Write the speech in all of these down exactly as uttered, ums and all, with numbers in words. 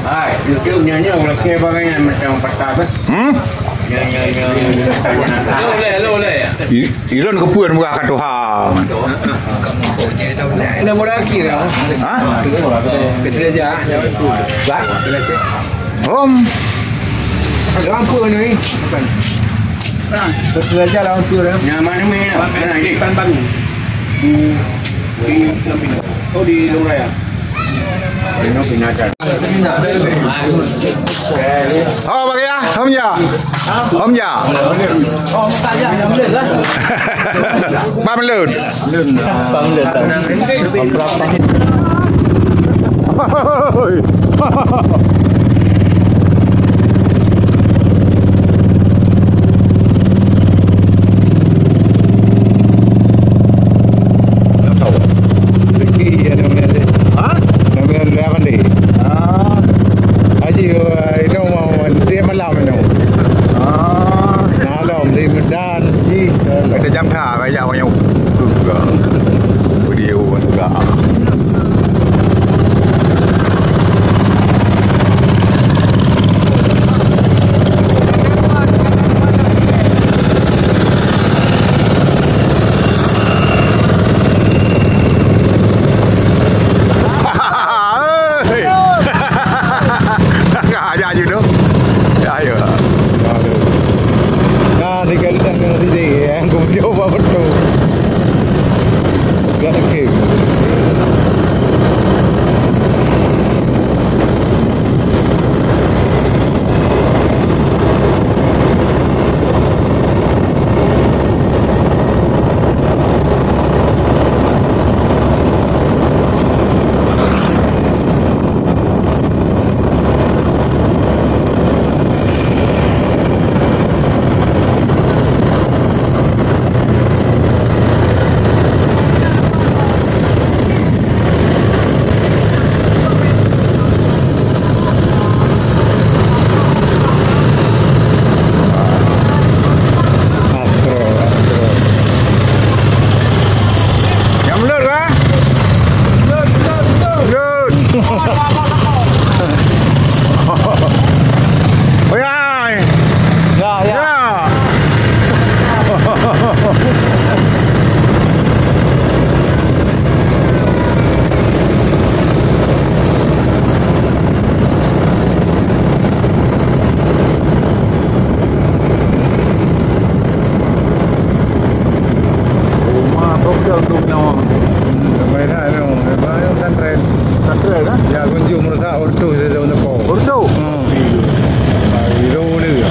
Hai, YouTube nyoe, nyoe, lakèe bagai nyan macam patah, beh. Hmm? Nyoe, nyoe, nyoe, nyoe, nyoe. Lo, le, lo, le. I-, ilôn keupeue murah ka tuha. Ina murah akhir, ya. Ha? Kesengaja. Hom. Lampu ni. Kesengaja lampu, ya. Yang mana ni? Mana ni? Kan baru. Di, di, oh, di Lorong Raya. Oh, bagi ya, Om ya. Om ya. Pam lôn. Pam lôn. Ha? Haji, eh, inong, eh, tiep malam inong. Ah. Malam di Medan, ji. Ada jam dah, raya orang yang video juga. Hei. Ajak je tu. Ya, ya. Nah, tiga lidah dengan Ridi, ya. Aku mencoba betul. Gak ada game. Astro, Astro. Nyang meulot kah? Meulot. Oi, ai. Ya, ya. Ya. Rumah hotel tu nama. Sampai dah, anu, apa, pesantren. Pesantren, ha? Ya, kunjung merusak ortu saya tahu tempat. Ortu? Hmm. Itu boleh.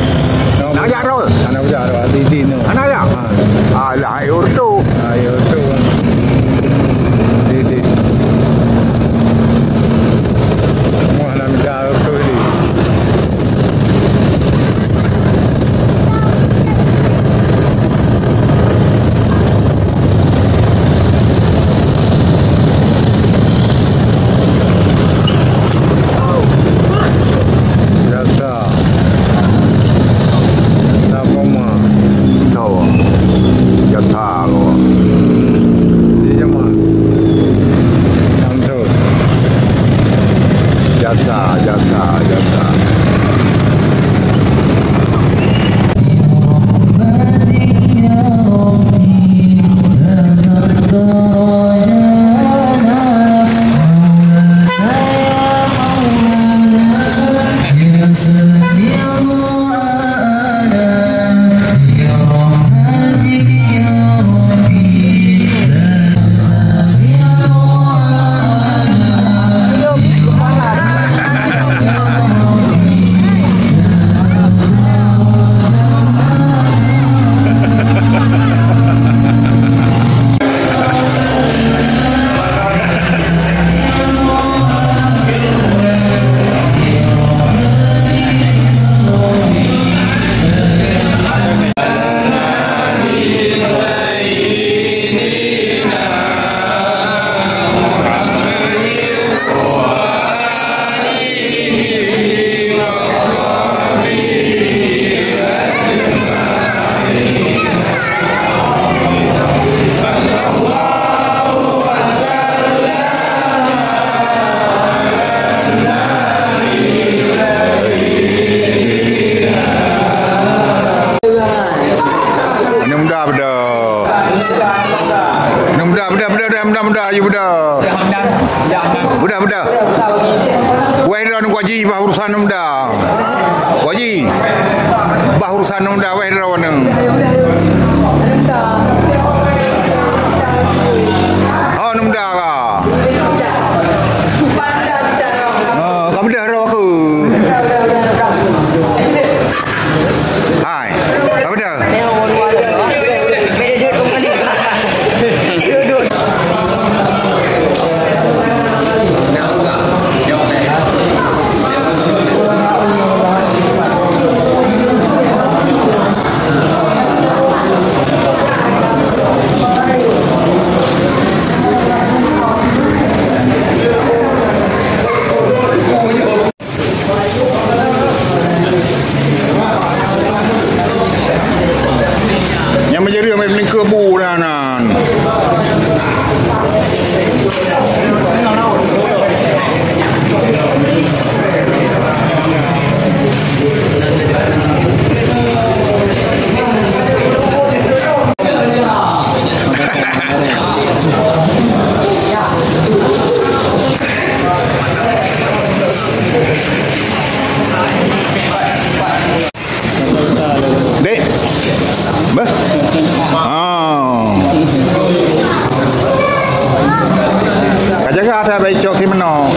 Nak ajak roh? Anak budak roh, hati din tu. Anak ajak? Ha. Alah, hai ortu. Ha, ya, ortu. Hati din. Semua anak muda ortu ni. Biasa. Biasa koma. Tahu. Biasa koma. Di zaman. Yang tu. Jasa, jasa, jasa. Beudôh, beudôh. Wéh droeneuh Haji, bah urusan muda. Haji, bah urusan muda, wéh droeneuh. Oh, muda ka. Oh, ka beudôh droe aku. Hai, apa dia? Nyang meujadi amai meuningkeu bu dan, dan. Dek. Beh. Ah. Ka jaga ata baik cok si meno.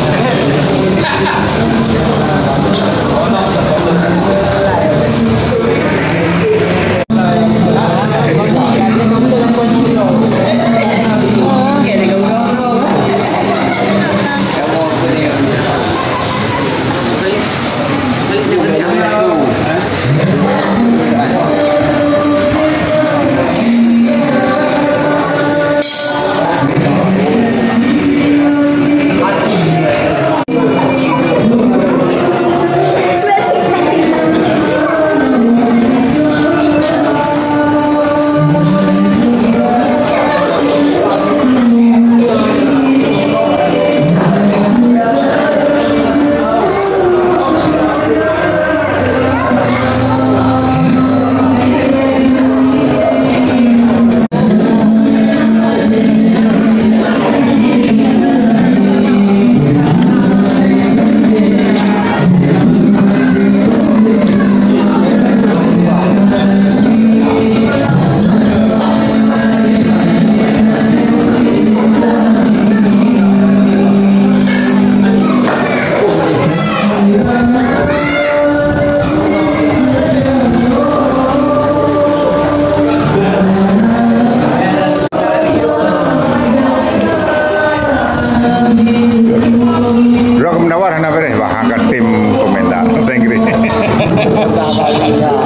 Droe keumeunawar hana beureh bah angkat tim komen dak. Bahasa Inggris.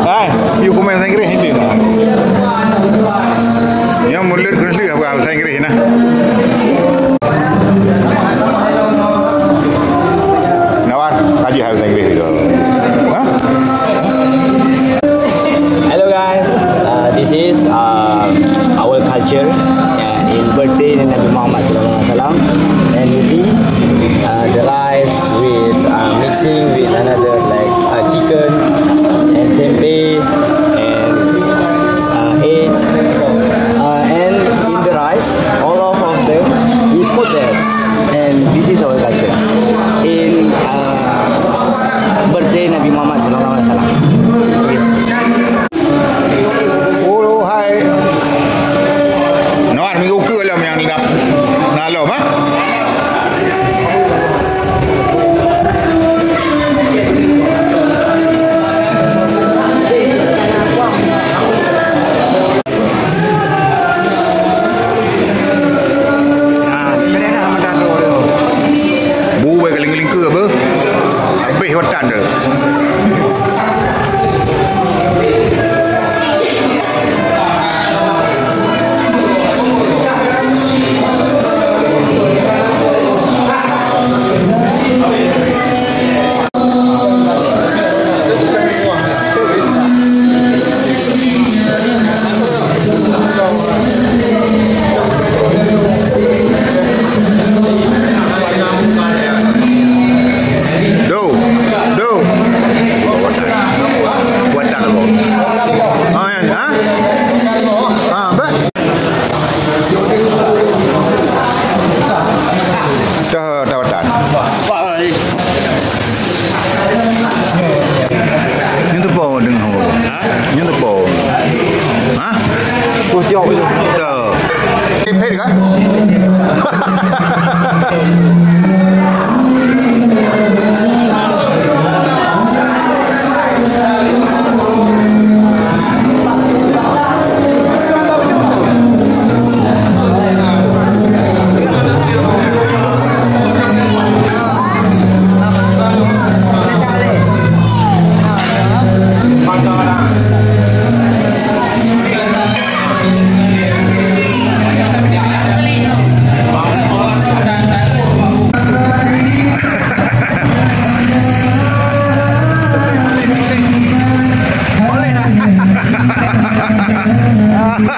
Hai, you komen bahasa Inggris itu. Nyang mulut keuneuk bahasa Inggris nah. Nawar, kaji bahasa Inggris itu. Hah? Hello guys, uh, this is uh, our culture uh, in birthday Nabi Muhammad sallallahu alaihi wasallam. And you see uh, the rice with uh, mixing with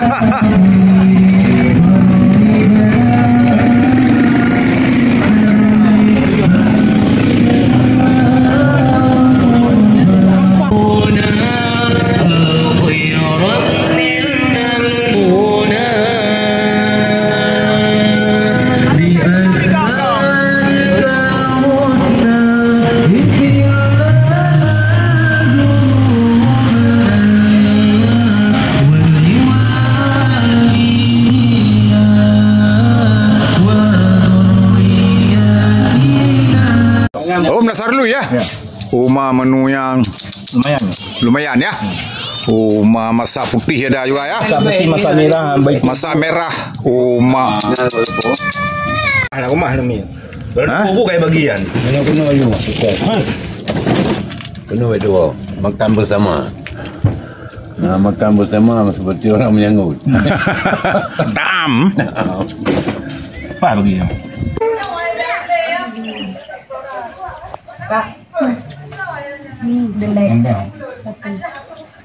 Oh, meunasar lui, ya? Ya. Uma menu nyang lumayan, lumayan, ya? Uma masa putih ada juga, ya? Masa putih, masa merah, baik. Masa merah, uma. Nah, rumah ni. Hah? Buku kayak bagian. Kena, kena, ayo. Kena itu, makan bersama. Nah, makan bersama seperti orang menyanggut. Dam. Apa bagi ya? Hmm, delek.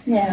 Ya.